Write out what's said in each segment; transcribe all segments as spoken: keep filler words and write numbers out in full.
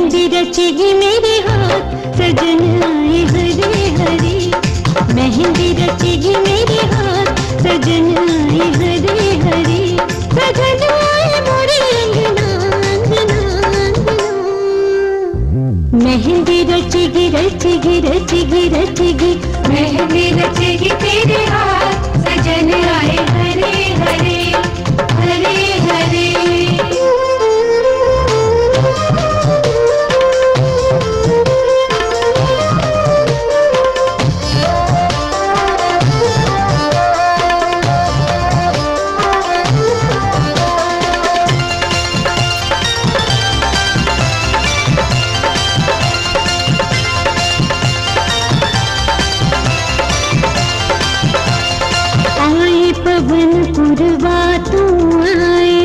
मेहंदी रचेगी मेरे हाथ, सजन आए हरे हरे। मेहंदी रचेगी मेरे हाथ, सजन आए हरे हरे। सजन आए मोरे अंगना, अंगना, अंगना। मेहंदी रचेगी, रचेगी, रचेगी, रचेगी। मेहंदी रचेगी तेरे हाथ, सजन आए हरे हरे, हरे हरे। आए पवन पुरवा तू आए,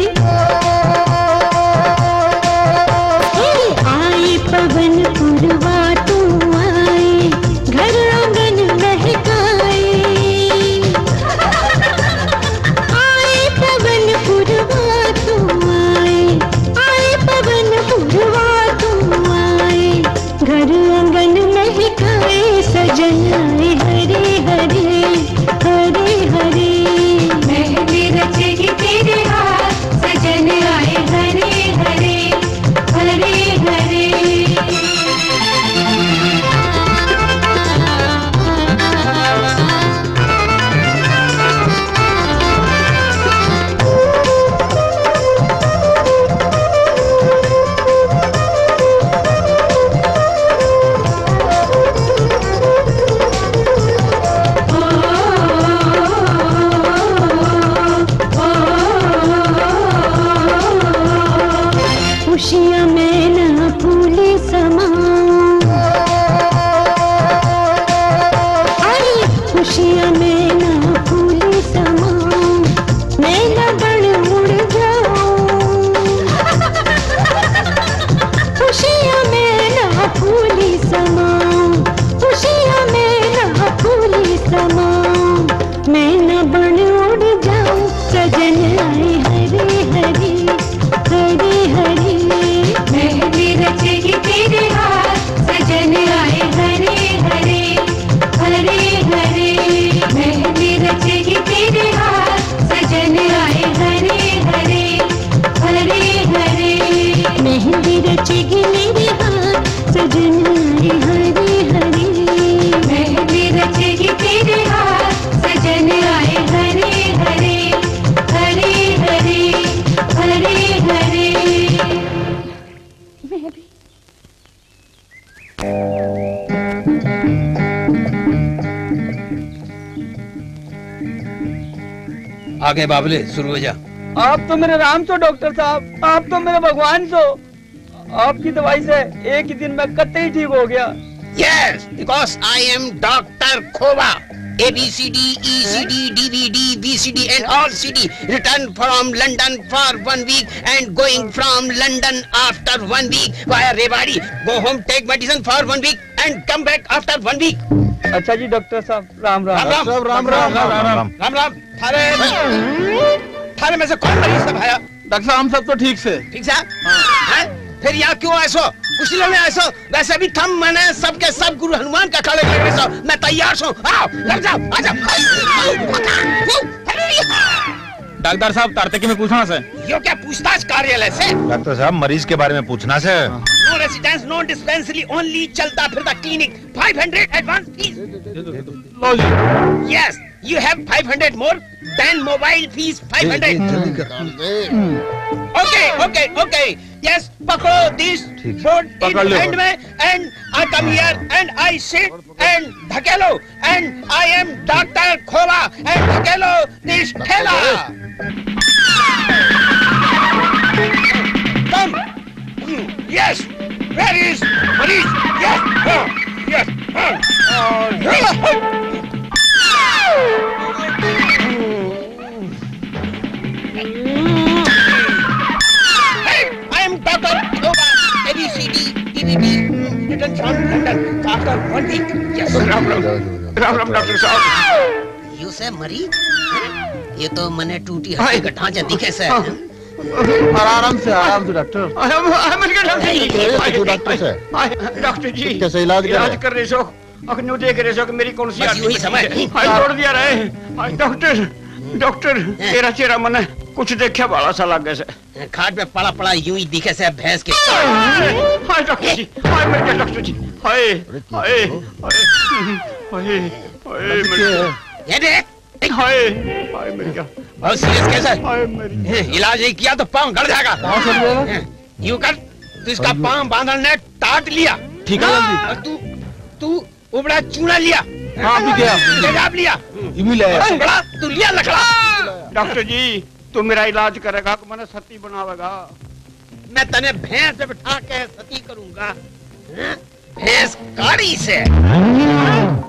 ए, आए पवन पुरवा तू आए, घर आंगन महकाए। आए पवन पुरवा तू आए, आए पवन पुरवा तू आए, घर आंगन महकाए, सजन आए हरे हरे, हरे हरे। मेहंदी रचेगी तेरे हाथ, सजन आए हरे हरे, हरे हरे। खुशियाँ मैं ना फूली समाऊं, अरे खुशियाँ मैं ना फूली समाऊं, मैं ना बन उड़ जाऊं। खुशियाँ मैं ना फूली समाऊं, खुशियाँ मैं ना फूली समाऊं, मैं ना बन उड़ जाऊं। सजन आए हरे हरे, हरे हरे। मेहंदी रचेगी तेरे हाथ, सजन आए हरे हरे, हरे हरे। मेहंदी रचेगी तेरे हाथ, सजन आए हरे हरे, हरे हरे। मेहंदी रचेगी मेरे हाथ, सजन आए हरे हरे। मेहंदी रचेगी तेरे हाथ, सजन आए हरे हरे, हरे हरे, हरे हरे। मैं भी। आगे बाबले शुरू हो जा। आप तो मेरे राम सो डॉक्टर साहब, आप तो मेरे भगवान सो। आपकी दवाई से एक ही दिन में कतई ठीक हो गया। Yes, because I am Doctor Khoba. A B C D, E C D, D V D, V C D and all C D return from London for one week and going from London after one week via Rewari. Go home, take medicine for one week and come back after one week. अच्छा जी डॉक्टर साहब, राम राम। राम राम। राम राम, राम राम। राम राम। थारे, थारे में से कौन मरीज था भाया? डॉक्टर साहब, हम सब तो ठीक से। ठीक से? हैं? फिर यहाँ क्यों आए सो? कुछ लोग आए सो? वैसे भी थम मने सबके सब गुरु हनुमान का खड़े कर रहे सो। मैं तैयार सो। आओ, लग जाओ, आ जाओ। डॉक्टर साहब, तारते की मैं पूछना से। यो क्या पूछताछ कार्यालय से? डॉक्टर साहब, मरीज के बारे में पूछना से। No residence, no dispensary, only चलता फिरता clinic। Five hundred advance, please। Low ji. Yes, you have five hundred more than mobile fees five hundred। ए, ए, जल्दी कर। Okay, okay, okay। Yes, पकड़ो this board in hand में and I come here and I sit and धकेलो and I am Doctor Khoba and धकेलो this ठेला। Come। Yes! Where is मरीज? Yes! हाँ, yes! हाँ। Hey, I am Doctor Khoba, A B C D, D V D, return from London after one week. Yes. Ram Ram. Ram Ram doctor साहब। You say मरीज? ये तो मने टूटी हड्डी का ढांचा दिखे से। आराम से, आराम से डॉक्टर। आराम, आराम से डॉक्टर जी। अरे, ये तो डॉक्टर से। हाय, डॉक्टर जी, कैसे इलाज कर रहे हैं? कर रहे सो। अख न्यू देख रहे सो कि मेरी कौन सी बस आदत यूं ही बची समय। है। हाय, तोड़ दिया रे। हाय, डॉक्टर, डॉक्टर, तेरा चेहरा मने कुछ देखा वाला सा लगे से। खाट पे पड़ा पड़ा यूं ही दिखे से भैंस के। हाय, डॉक्टर जी, हाय, मर गया डॉक्टर जी। हाय, हाय, हाय, हाय, हाय, मर गया। ये देख। हाय, हाय, मर गया। बहुत सीरियस केस है। हाय, मर गया। हैं, इलाज नहीं किया तो पाँव गड़ जाएगा। पाँव सड़ जाएगा? हैं, यूं कर, तू इसका पाँव बांधल ने टाट लिया। ठीक है, जल्दी। और तू, तू उबड़ा चूड़ा लिया। हाँ, अभी गया। तेजाब लिया। इमी ले आया। लकड़ा, तू लिया लकड़ा। डॉक्टर जी, तू मेरा इलाज करेगा कि मैंने सती बनावेगा? मैं तने भैंस पे बिठा के सती करूंगा। हैं? भैंस काढ़ी से।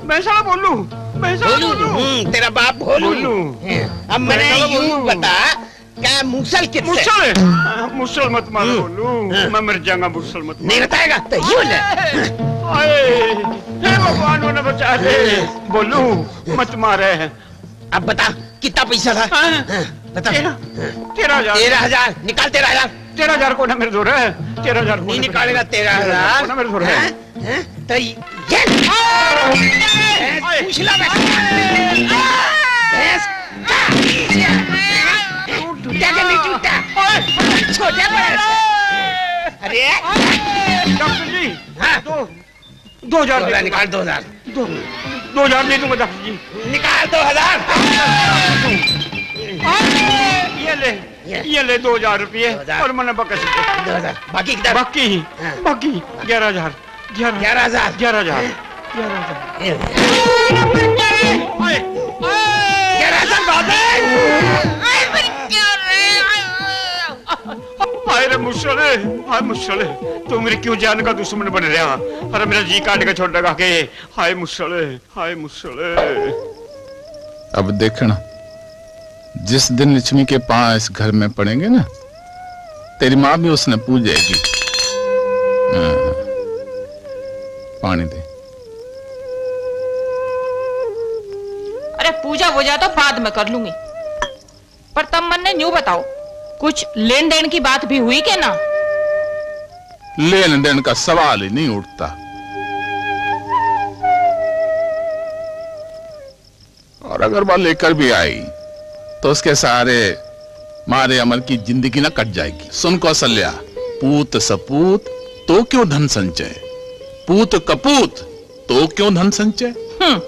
मैं साला बोलू, मैं साला बोलू, बोलू। हम्म, तेरा बाप भोलू। भोलू। हैं, अब मैंने मैं साला यूं बोलू। बता, क्या मुसल कित से? मुसल? मुसल मत मार हम्म। बोलू, हाँ। मैं मर जाऊंगा, मुसल मत मार। नहीं बताएगा तो यूं ले। आए, हे भगवान, उन्हें बचा दे। हाँ। बोलू, मत मारे। अब बता, कितना पैसा था? हाँ। हाँ, बता। तेरह, हाँ। तेरह हजार। तेरह हजार, निकाल तेरह हजार। तेरह हजार को ना मेरे जोर है, तेरह हजार को नहीं ना मेरे निकालेगा जोर है। तेरह हजार। को ना मेरे जोर है। हैं? हैं? तो ये भैंस आए। पूछ ला बस। भैंस का टूटा के नहीं टूटा? आए। छोटे बड़े से। अरे। डॉक्टर जी, हाँ। दो दो हजार दे दूंगा। निकाल दो हजार। दो, दो हजार दे दूंगा डॉक्टर जी। निकाल दो हजार। ये ले, ये। ये ले दो हजार रुपये दो हजार। और मैंने बकस दे। दो हजार। बाकी कितना? बाकी, हाँ। बाकी ग्यारह हजार। ग्यारह। ग्यारह हजार। ग्यारह हजार। हाँ। ग्यारह हजार। ये। ओए, ओए। ग्यारह हजार बाबे। हाय रे मुसले, हाय मुसले, तू मेरी क्यों जान का दुश्मन बन रहा? अरे मेरा जी काट के छोड़ देगा के? हाय मुसले, हाय मुसले। अब देखना, जिस दिन लक्ष्मी के पाँव इस घर में पड़ेंगे ना, तेरी माँ भी उसने पूजेगी। हाँ, पानी दे। अरे पूजा वूजा तो बाद में कर लूंगी, पर तम मन्ने न्यू बताओ, कुछ लेन देन की बात भी हुई के ना? लेन देन का सवाल ही नहीं उठता। और अगर वह लेकर भी आई, तो उसके सहारे मारे अमर की जिंदगी ना कट जाएगी। सुन कौशल्या, पूत सपूत तो क्यों धन संचय, पूत कपूत तो क्यों धन संचय? हम्म।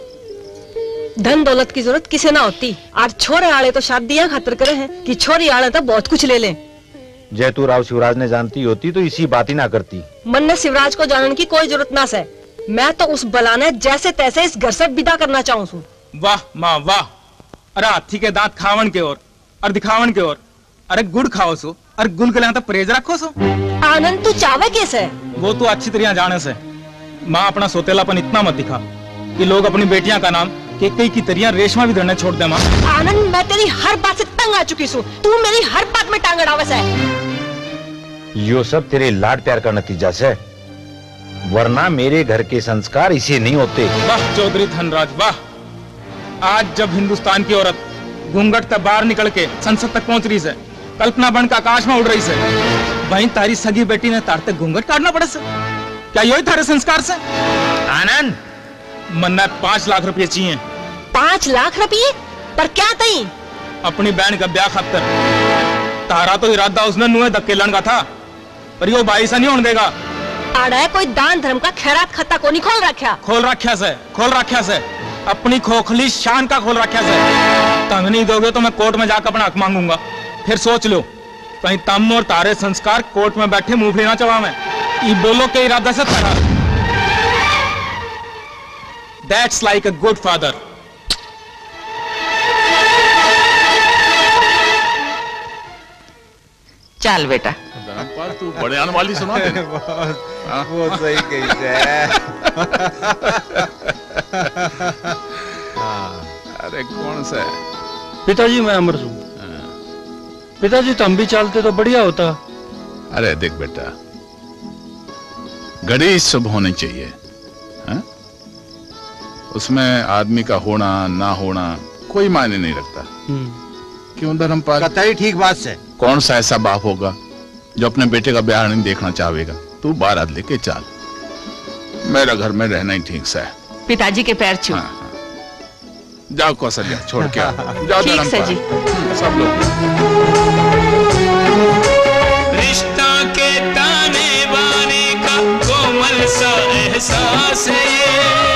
धन दौलत की जरूरत किसे ना होती। और छोरे आले तो शादियां खातर करे हैं कि छोरी आले तो बहुत कुछ ले लें। जय तू राव शिवराज ने जानती होती तो इसी बात ही ना करती। मन्ने शिवराज को जानने की कोई जरूरत ना से। मैं तो उस बला ने जैसे तैसे इस घर से विदा करना चाहूं सूं। वाह माँ वाह। अरे हाथी के दांत खावन के और, और दिखावन के और। अरे गुड़ खाओ सो, अरे गुलगुलियां तो परहेज रखो सो। आनंद, तू चाहवे के से? वो तू अच्छी तरह जाने से। माँ, अपना सौतेलापन इतना मत दिखा कि लोग अपनी बेटियां का नाम केकई की तरह रेशमा भी धरने छोड़ दे माँ। आनंद, मैं तेरी हर बात से तंग आ चुकी सूं। तू मेरी हर बात में टांग अड़ावे से। यो सब तेरे लाड प्यार का नतीजा से, वरना मेरे घर के संस्कार इसे नहीं होते। वाह चौधरी धनराज, वाह। आज जब हिंदुस्तान की औरत घूंघट तै बाहर निकल के संसद तक पहुंच रही से, कल्पना बन के आकाश में उड़ रही से, वहीं थारी सगी बेटी ने थारे तै घूंघट काटना पड़े से। क्या योही थारे संस्कार से? आनंद, मन्ने पाँच लाख रुपये चाहिए। पाँच लाख रुपये? पर क्या तई? अपनी बहन का ब्याह खातर। थारा तो इरादा उसने नुए धक्के लेने का था, पर यो भाई ऐसा नहीं होने देगा। आड़े कोई दान धर्म का खैरात खाता कोनी खोल रखा। खोल रखा से, खोल रखा से, अपनी खोखली शान का खोल रखा से। तम नहीं दोगे तो मैं कोर्ट में जाकर अपना हक मांगूंगा। फिर सोच लो, कहीं तम और थारे संस्कार कोर्ट में बैठे मूंगफली ना चबावे। ये बोलो के इरादा से थारा। That's like a good father। चल बेटा। धर्मपाल, तू बड़े आने वाली सुना दे। बस, हाँ? वो सही कही से। हाँ। अरे कौन सा है? पिताजी, मैं अमर सूं। हाँ। पिताजी, तुम भी चलते तो बढ़िया होता। अरे देख बेटा, घड़ी शुभ होनी चाहिए, हाँ? उसमें आदमी का होना ना होना कोई मायने नहीं रखता। हम्म। क्यों धर्मपाल? कतई ठीक बात से। कौन सा ऐसा बाप होगा जो अपने बेटे का ब्याह नहीं देखना चाहेगा? तू बारात लेके चल, मेरा घर में रहना ही ठीक सा है। पिताजी के पैर छू। हाँ, हाँ। जाओ कौशल्या, छोड़ के आओ। जाओ ठीक धर्मपाल। सर जी। सब लोग। रिश्ता के ताने बाने का कोमल सा एहसास है।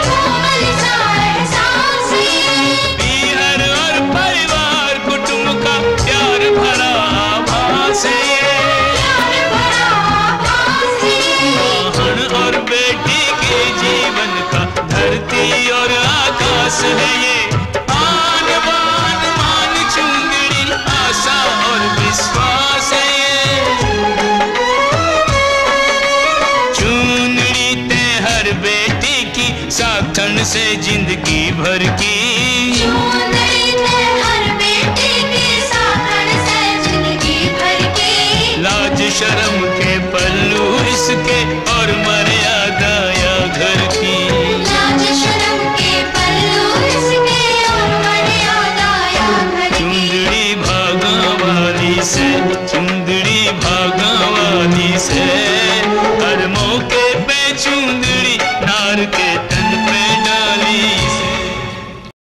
कोमल सा एहसास है। पीहर और परिवार कुटुंब का प्यार भरा आभास है। प्यार भरा आभास है। माहन और बेटी के जीवन का धरती और आकाश है ये। आन बान मान चुंदड़ी आशा और विश्वास है ये। चुंदड़ी ते हर बेटी की साथन से जिंदगी भर की